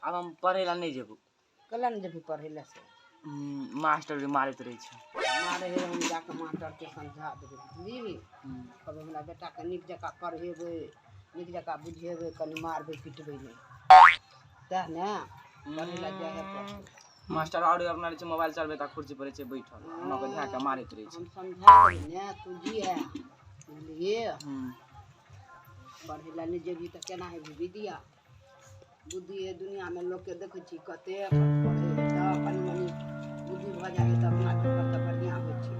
आब हम पढ़ै ला नहि जेबो। कला नहि जेबही पढ़ै ला से? मास्टर भी मारैत रहै छै। मारै है, हम जाके मास्टरके समझा देबै, बुझलिही? कहबै हमरा बेटाके नीक जकाँ पढ़ेबै, नीक जकाँ बुझेबै, कनि मारबै पिटबै नहि, सएह ने? पढ़ै ला जाए पड़तै। मास्टर आओर अपना रहै छै मोबाइल चलबैत आ कुर्सी पर रहै छै बैठल, हमरा के धए के मारैत रहै छै। हम समझा देबै ने, तू जिहे, बुझलिही? पढ़ै ला नहि जेबही तऽ केना हेबही विद्या? बुद्धि है दुनियामे लोकके देखै छी कतेक पढ़ै है, तऽ कनि मनि बुद्धि भऽ जाइ है तऽ अपना तऽ बढ़िआँ होइ छै।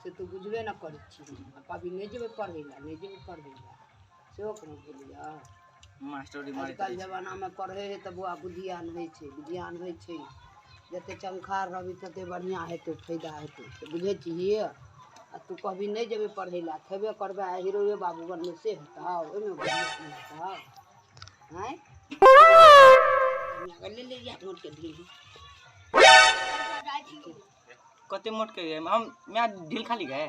से तू बुझबे ने करै छी। आ कभी नहि जेबै पढ़ै ला, नहि जेबै पढ़ै ला, सेहो कोनो भेलैए? मास्टर भी मारैत आजकल रहै छै। जमानामे पढ़ै है तऽ बौआ बुद्धियान होइ छै, विज्ञान होइ छै। जतेक चंखार रहबही ततेक बढ़िआँ हेतौ, फायदा हेतौ, से बुझै छिही? आ तू कभी नहि जेबै पढ़ै ला, खेबे करबै आ हीरोए बाबू बनबै, से हेतौ? ओहिमे बढ़िआँ नहि हेतौ? आँय, ले ले जा मोटके ढील। कते मोट के हम मैं ढील खाली गए?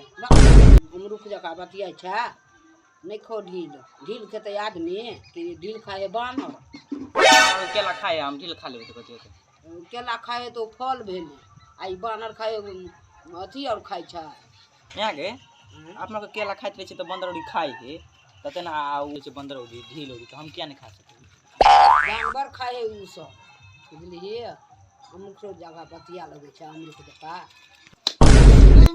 अमरूख जकाँ बतियाइ छै। नहि खो ढील, ढील खेतै आदमी कि ढील खाइ है बानर? केला खाए, हम ढील खा लेबै तऽ कथी हेतै? केला खाइ है तऽ ओ फल भेलै, आ ई बानर खाइ है अथी आओर खाइ छै। यहाँ के अपना के केला खाइत रहै छै तऽ बन्दर उरी खाइ है, तऽ तेना ओ छै बन्दर उरी ढील उरी, तऽ हम किया नहि खा सकै? जानवर खाइ है ओ सब, बुझलिही? अमुक सब जगह बतिया लगै छै अमरूख जकाँ।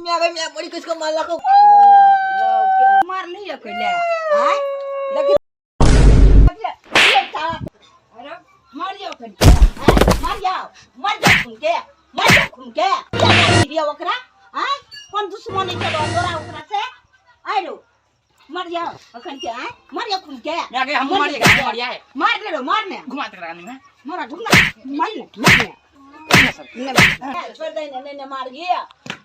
मिया बड़ी किसको मारलको? मारली है कइले? आँय, देखी, अरे मर जाओ कन, मर जाओ, मर जाओ खून के, मर जाओ खून के। दिया ओकरा? आँय, कोन दुश्मनी चलो तोरा ओकरा से? आँय रो, मर जाओ अखन के, आँय, मर जाओ खून के। मिया के हम मारिए, हम मारिए। मार ले रो, मार ने। घुमा तक रानी में। मारा, घुमा, मार ने, मार ने। छोड़ दे ने, नहीं ने मार गिया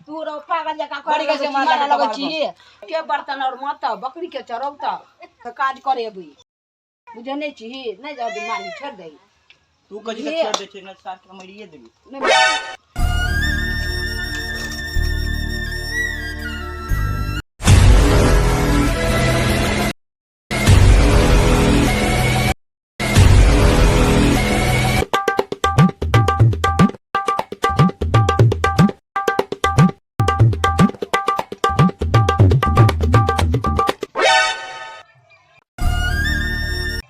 तू रो पागल जकाँ बड़ी करे कैसे लगै छी, मार मारे लगा लगै मार छी के बर्तन और मत बकरी के चरौता तऽ काज करेबै, बुझै नहि छी? नहि जाउ मारी, छोड़ दे। तू कथी के छोड़ दे छै न, सार के मरिए देबी। नहि मारी।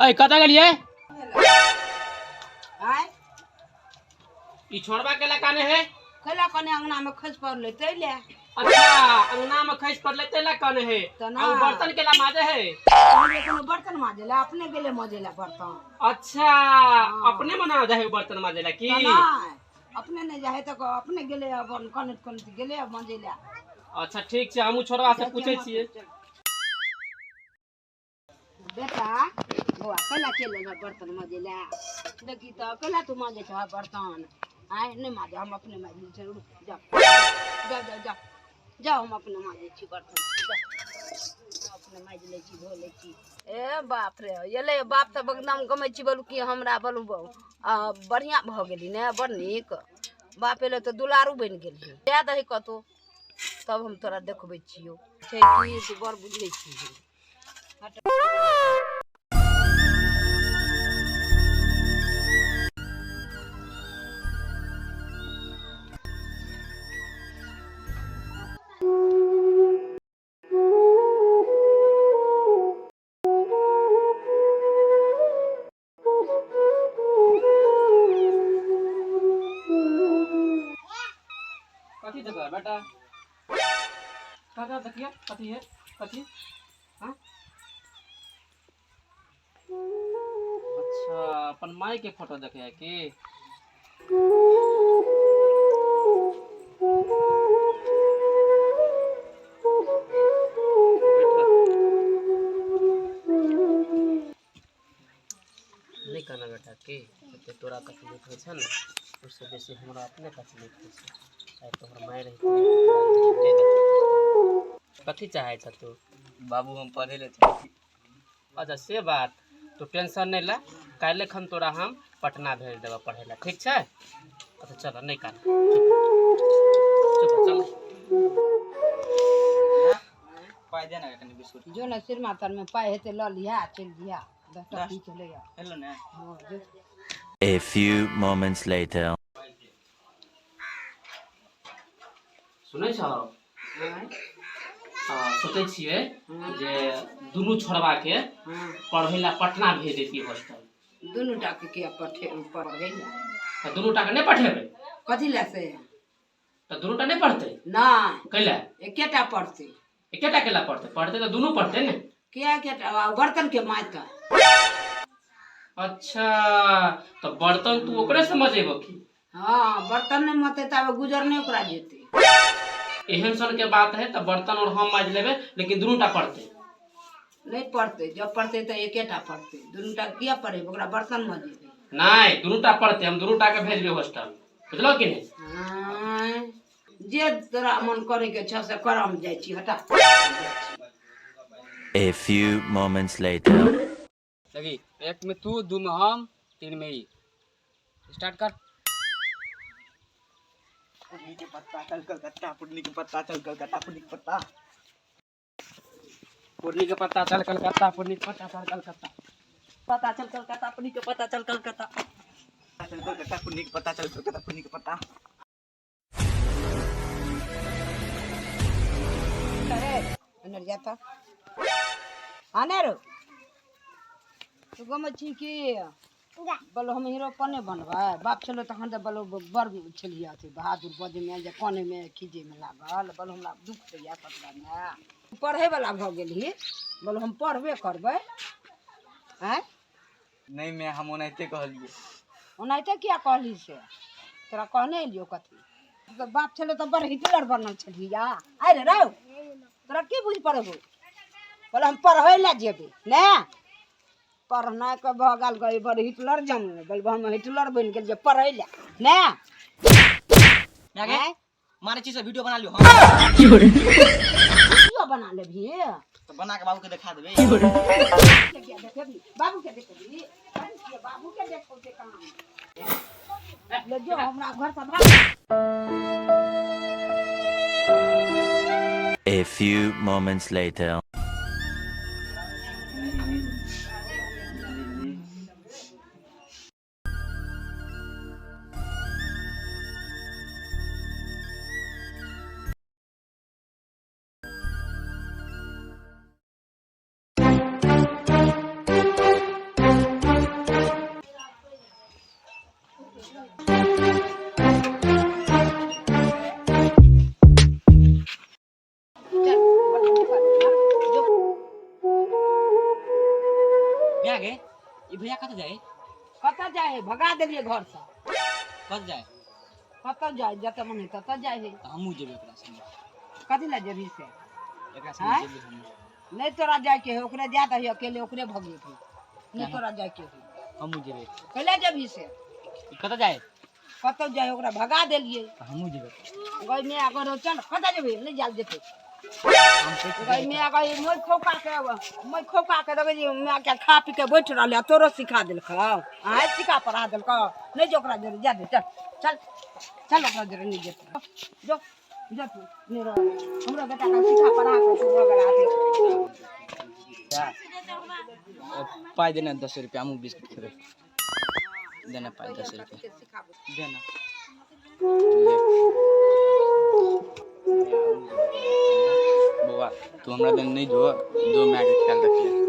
ऐ, कतऽ गेलियै? आँय? ई छोड़बा केला काने है? कैला कने? अंगना में खसि पड़लै तै ले। अच्छा, अंगना में खसि पड़लै तै ला काने है? तऽ आ उ बर्तन केला माजे है? कहलियै कोनो बर्तन माजे ला? अपने गेलै माजे ला बर्तन। अच्छा, अपने मना जाए है बर्तन माजे ला की? तऽ नहि, अपने नहि जाइ तऽ अपने गेलै, अपन कनैत कनैत गेलै माजे ला। अच्छा, ठीक छै, हमहूँ छोड़बा से पूछै छियै। बेटा बौआ, कैला चलि एलह बर्तन माजे ला? देखी तऽ, कैला तू माजे छह बर्तन? आँय, नहि माजे, हम अपने माजि लै छियै। रुक जाओ, जाओ, जाओ, जाओ, जाओ, हम अपने माजै छी बर्तन, जाओ, हम अपने माजि लै छी, धो लै छी। ए बाप रे, एलै बाप तऽ बदनाम गमै छी। बोलू कि हमरा बोलू बढ़िआँ भऽ गेली ने, बड़ नीक। बाप एलै तऽ दुलारू बनि गेली। दए दही कतहु तब हम तोरा देखबै छियौ। छै कि तू बड़ बुझै छी। कथी देखबै बेटा? काका, देखिए, कथी है, कथी? हाँ, अच्छा, अपन माई के फोटो देखे है की? बैठो। नहि कहना बेटा, की जते तोरा तकलीफ होइ छै ने, उससे बेसी हमरा अपने तकलीफ होइ छै। आइ तोहर माय रहितै नहि देखतै। कथी चाहै छ तू? बाबू, हम पढ़े ले चाहै छी। अच्छा, से बात। तू टेंशन नहि ले, काल्हि खन तोरा हम पटना भेज देबऽ पढ़ै लए, ठीक छै? अच्छा, चल, नहि कान, चुप चुप, चल। पाइ दे ने कनि बिस्कुट। जो ने, सिरमा तरमे पाइ हेतै, लऽ लिहा, चलि दिहा। 10 टा 10 पीस लैया। हेलो ने। हँ, जो। A few moments later. सुनै छौ? सोचै छियै जे दुनू छोड़बा के पढ़ै ला पटना भेज देती हॉस्टल। दुनू टा के किया पठे पढ़ै ला? तऽ दुनू टा के नहि पठेबै? कथी ला से? तऽ दुनू टा नहि पढ़तै? नहि। कैला? एकेटा पढ़तै। एकेटा केला पढ़तै? पढ़तै तऽ दुनू पढ़तै ने। किया एकेटा? बर्तन के माजतै। अच्छा, तऽ बर्तन तू ओकरे से मजेबो की? हाँ, बर्तन नहीं मते तब गुजर नहीं ओकरा जेतै। एहन सन के बात है तऽ बर्तन और हम माज लेबै, लेकिन दुनू टा पढ़तै। नहीं पढ़तै, जब पढ़तै तऽ एकेटा पढ़तै, दुनू टा किया पढ़ेबै? ओकरा बर्तन मजेबै। नहीं, दुनू टा पढ़तै, हम दुनू टा के भेजबै हॉस्टल, बुझलौ कि नहीं? आँय, जे तोरा मन करे के छ से कर, हम जाइ छी, हटा। A few moments later. लगी एक में तू, दू में हम, तीन में ई। स्टार्ट कर। पुरनी के पत्ता चल कलकत्ता, पुरनी के पत्ता चल कलकत्ता, पुरनी के पत्ता, पुरनी के पत्ता चल कलकत्ता, पुरनी के पत्ता चल कलकत्ता, पत्ता चल कलकत्ता, पुरनी के पत्ता चल कलकत्ता, चल कलकत्ता, पुरनी के पत्ता चल कलकत्ता, पुरनी के पत्ता। अरे अंदर जाता आने रो तू गम छी की बोलो हम हीरो कोने बनबै? बाप छलो तखन तऽ बोलो बड़ छलियै अथी बहादुर, बजैमे जे कनैमे खीजैमे लागल। बोलो हमरा दुख दैया पतरामे पढ़ैवला भऽ गेलही, बोलो हम पढ़बे करबै। आँय? नहीं मैं, हम ओनाहिते कहलिए। ओनाहिते किया कहली से? तोरा कहने एलियौ कथी? तऽ बाप छलो तऽ बड़ हिटलर बनल छलही। या आइ रे रौ, तोरा की बुझि पड़बौ? बोलो हम पढ़ै लए जेबै ने, पढ़नाइ के भऽ गेल गई बड़ हिटलर जमलै। बोलबो हम हिटलर बनि गेलियै पढ़ै लए ने। आगे मारे चीज से वीडियो बना लियो। हम वीडियो बना लेबही? तो बना के बाबू के दिखा देबे। देखेबी? बाबू के देखेबी? बाबू के देखो ते काम ले जो हमरा घर से भाग। A few moments later. चल जो। आगे ई भैया कत जाए? कतऽ जाइ है? भगा देलियै घर से। कत जाए? कतऽ जाइ, जतऽ मन है ततऽ जाइ है। तऽ हमहूँ जेबै ओकरा संगे। कथी लए जेबही से? एकरा संगे आँय? जेबै हमहूँ। नहीं तोरा जाइके है, ओकरे जा दही अकेले, ओकरे भगेबही। नहीं तोरा जाइके है। हमहूँ जेबै। कैला जेबही से? ई कतऽ जाए? कतऽ जाइ, ओकरा भगा देलियै। तऽ हमहूँ जेबै। गई माय अगर चल, कतऽ जेबही? नहि जायल जेतै। हम सोचि गई माय गई, मोइ खौका के, मोइ खौका के देखै छी माय के खा पी के बैठ रहलै आ तोरो सिखा देलकौ। आँय, सिखा पढ़ा देलकौ? नहि जो ओकरा जरे, जा दे, चल चल चल, ओकरा जरे नहि जेतै। जो जो तू, नहि रह हमरो बेटा के सिखा पढ़ा के तू भऽ गेल अथी। पाइ देना 10 रुपया, हमहूँ बिस्कुट खेबै। देना पाइ 10 रुपया। सिखाबू। देना। बौआ, तू हमरा देन नहीं जो, जो माय के ख्याल रखिए।